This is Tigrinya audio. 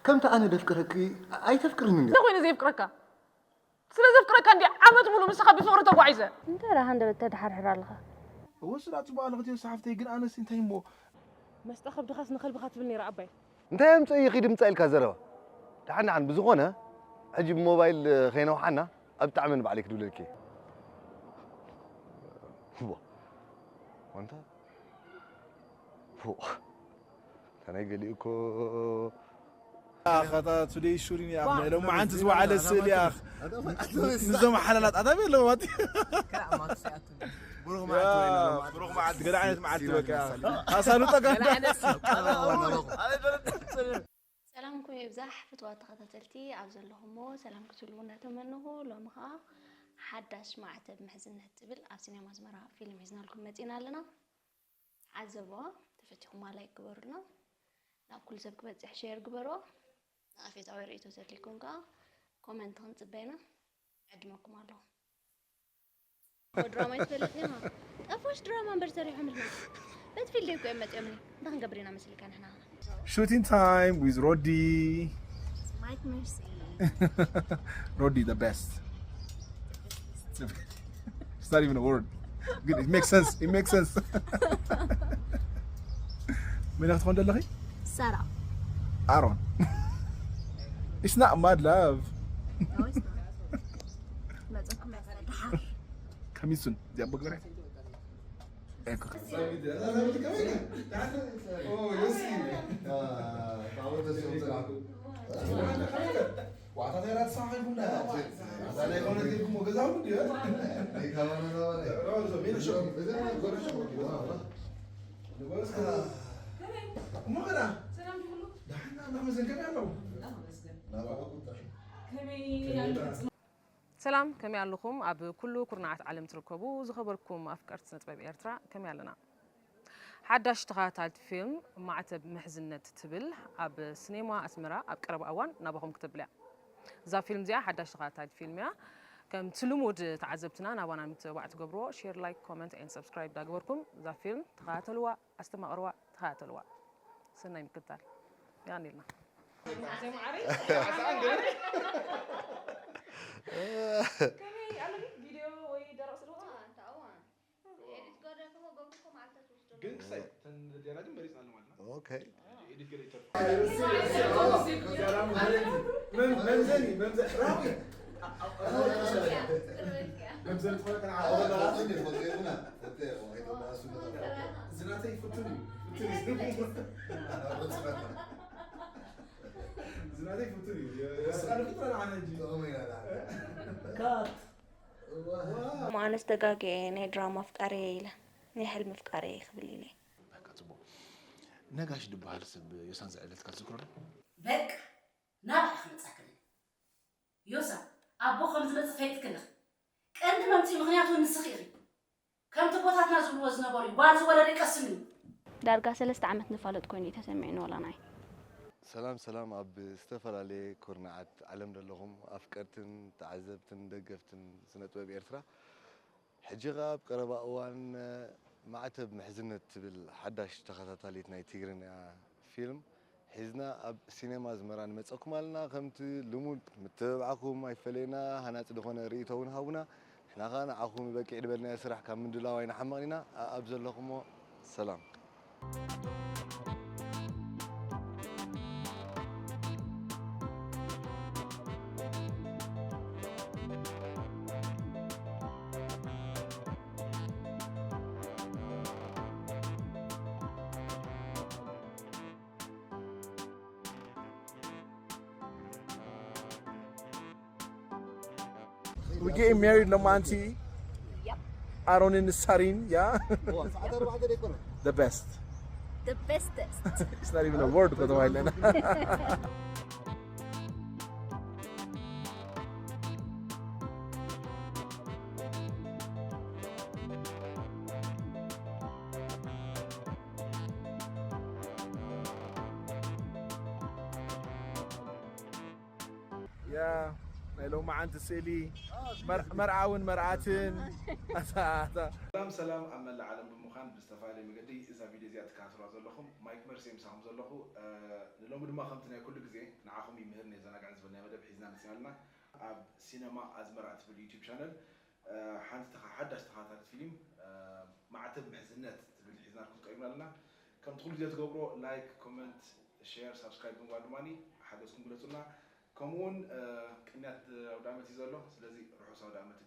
ከምቲ ኣነ ደፍቅረኪ ኣይተፍቅርኒ እንዲ እንታይ ኮይኑ ዘየፍቅረካ? ስለ ዘፍቅረካ እንዲ ዓመት ሙሉ ምሳኻ ብፍቕሪ ተጓዒዘ። እንታይ ደኣ ሃንደበት ተድሓርሕር ኣለኻ? እወ ስራ ጽቡቅ ኣለኽትዮ ሰሓፍተይ ግን ኣነስ እንታይ እሞ መስጣ ከብድኻስ ንኸልብኻ ትብል ነይራ ኣባይ። እንታይ ኣምፅእ እዩ ኺድ ምፃእ ኢልካ ዘረባ ደሓን ደሓን ብዝኾነ ሕጂ ብሞባይል ከይነውሓና ኣብ ብጣዕሚ ንባዕለይ ክድውለልኪ እየ። እዋ፣ ኣንታ ፎእ፣ ከመይ ገሊኡ እኮ ኣኸታ ቱደይ ሹሪን እያ ሎም መዓንቲ ዝወዓለ ስእሊ እያ ንዞም ሓላላት ኣታብ የለዎም ኣቲ ብሩኽ መዓልቲ ወይና ሎም መዓልቲ ብሩኽ መዓልቲ ገለ ዓይነት መዓልቲ በቃ ኣሳልጦ ገለ ዓይነት ሰብ ቀረባ ኣለኹ ሰላምኩም ይብዛሕ ፍትዋት ተኸታተልቲ ኣብ ዘለኹሞ ሰላም ክትህልዉ እናተመነኹ ሎሚ ኸዓ ሓዳሽ ማዕተብ ምሕዝነት ትብል ኣብ ሲኔማ ኣስመራ ፊልም ሒዝናልኩም መፂና ኣለና። ዓዘብዋ ተፈቲኹማ ላይክ ግበሩልና ናብ ኩሉ ሰብ ክበፅሕ ሼር ግበርዎ ንኣፌታዊ ርእቶ ዘድልይኩም ከዓ ኮመንት ክንፅበ ኢና ዕድመኩም ኣለኹ ድራማ ይትፈልጥ ዲኻ ጠፋሽ ድራማ እምበር ሰሪሖም ኢልና በቲ ፊልድ እኮ እዮም መፂኦምኒ እንታይ ክንገብር ኢና መስልካ ንሕና Shooting time with Roddy. ማይክ መርሲ Roddy the best. It's not even a word. Good. It makes sense. It makes sense. መን ክትኾን ዘለኺ? ሰራ ኣሮን። It's not mad love. መፀኩም ያስረዳሓር ከሚሱን እዚኣ በግበረ ሰላም ከመይ ኣለኹም ኣብ ኩሉ ኩርናዓት ዓለም ትርከቡ ዝኸበርኩም ኣፍቀርቲ ስነጥበብ ኤርትራ ከመይ ኣለና ሓዳሽ ተኸታታሊት ፊልም ማዕተብ ምሕዝነት ትብል ኣብ ስኔማ ኣስመራ ኣብ ቀረባ እዋን ናባኹም ክተብል እያ እዛ ፊልም እዚኣ ሓዳሽ ተኸታታሊት ፊልም እያ ከምቲ ልሙድ ተዓዘብትና ናባና ንምትብባዕ ትገብርዎ share like comment and subscribe ዳገበርኩም እዛ ፊልም ተኸታተልዋ ኣስተማቕርዋ ተኸታተልዋ ሰናይ ምክትታል ያኒልና ግን ክሳይ ተን ዲያና ግን መሪፅና ኣለማልና Okay. ኤዲት ገለ ይተርፍ መምዘኒ መምዘኒ ራዊ መምዘኒ ዝኾነ ከነ ዝናተይ ፍቱን እዩ ዝናተይ ፍቱን እዩ ስቃ ፍጡረ ንዓነ እንጂ ኣነስ ተጋግየ ናይ ድራማ ኣፍቃሪ እየ ኢለ ናይ ሕልሚ ኣፍቃሪ እየ ክብል ኢለ በቃ ጽቡቕ ነጋሽ ድበሃል ሰብ ዮሳን ዝዕለትካ ትዝክሮ ዶ በቃ ናብኣ ክመጻክን ዮሳ ኣቦ ከም ዝመጽእ ፈይጥክን ኢኺ ቀንዲ መምጽኢ ምኽንያት እውን ንስኺ ኢኺ ከምቲ ኣቦታትና ዝብልዎ ዝነበሩ እዩ ጓል ዝወለደ ይቀስን እዩ ዳርጋ ሰለስተ ዓመት ንፋለጥ ኮይኑ እዩ ተሰሚዑኒ ወላ ናይ ሰላም ሰላም ኣብ ዝተፈላለየ ኩርናዓት ዓለም ዘለኹም ኣፍቀርትን ተዓዘብትን ደገፍትን ስነ ጥበብ ኤርትራ ሕጂ ኸኣ ኣብ ቀረባ እዋን ማዕተብ ምሕዝነት ትብል ሓዳሽ ተኸታታሊት ናይ ትግርኛ ፊልም ሒዝና ኣብ ሲኔማ ኣዝመራ ንመጸኩም ኣለና ከምቲ ልሙድ ምትብባዕኩም ኣይፈለየና ሃናጺ ዝኾነ ርእይቶ እውን ሃቡና ንሕና ኸኣ ንዓኹም በቂዕ ድበልናዮ ስራሕ ካብ ምድላው ኣይንሓምቕን ኢና ኣኣብ ዘለኹሞ ሰላም We getting married, Lamanti. Yep. Aaron and Sarin, yeah? The best. The bestest. It's not even a word, but I Yeah. ናይ ሎማዓንቲ ስእሊ መር- መርዓውን መርዓትን ኣታ- ኣታ። ሰላም ሰላም ኣብ መላእ ዓለም ብምዃን ብዝተፈላለየ መገዲ እዛ ቪድዮ እዚኣ ትከታተልዋ ዘለኹም ማይክ መርሲ ምሳኹም ዘለኹ። ንሎሚ ድማ ከምቲ ናይ ኩሉ ግዜ ንዓኹም ይምህር የዘናግዕን ዝበልናዮ መደብ ሒዝና መፂና ኣለና። ኣብ ሲነማ ኣዝመራ እትብል ዩቲዩብ ቻነል ሓንቲ ተኻ ሓዳሽ ተኸታታሊት ፊልም ማዕተብ ምሕዝነት ትብል ሒዝናልኩም ቀሪብና ኣለና። ከምቲ ኩሉ ግዜ ትገብሮ ላይክ፣ ኮመንት፣ ሼር፣ ሳብስክራይብ ብምግባር ድማ ሓገዝኩም ግለፁልና። ከምኡውን ቅንያት ኣውዳመት እዩ ዘሎ፣ ስለዚ ርሑስ ኣውዳመት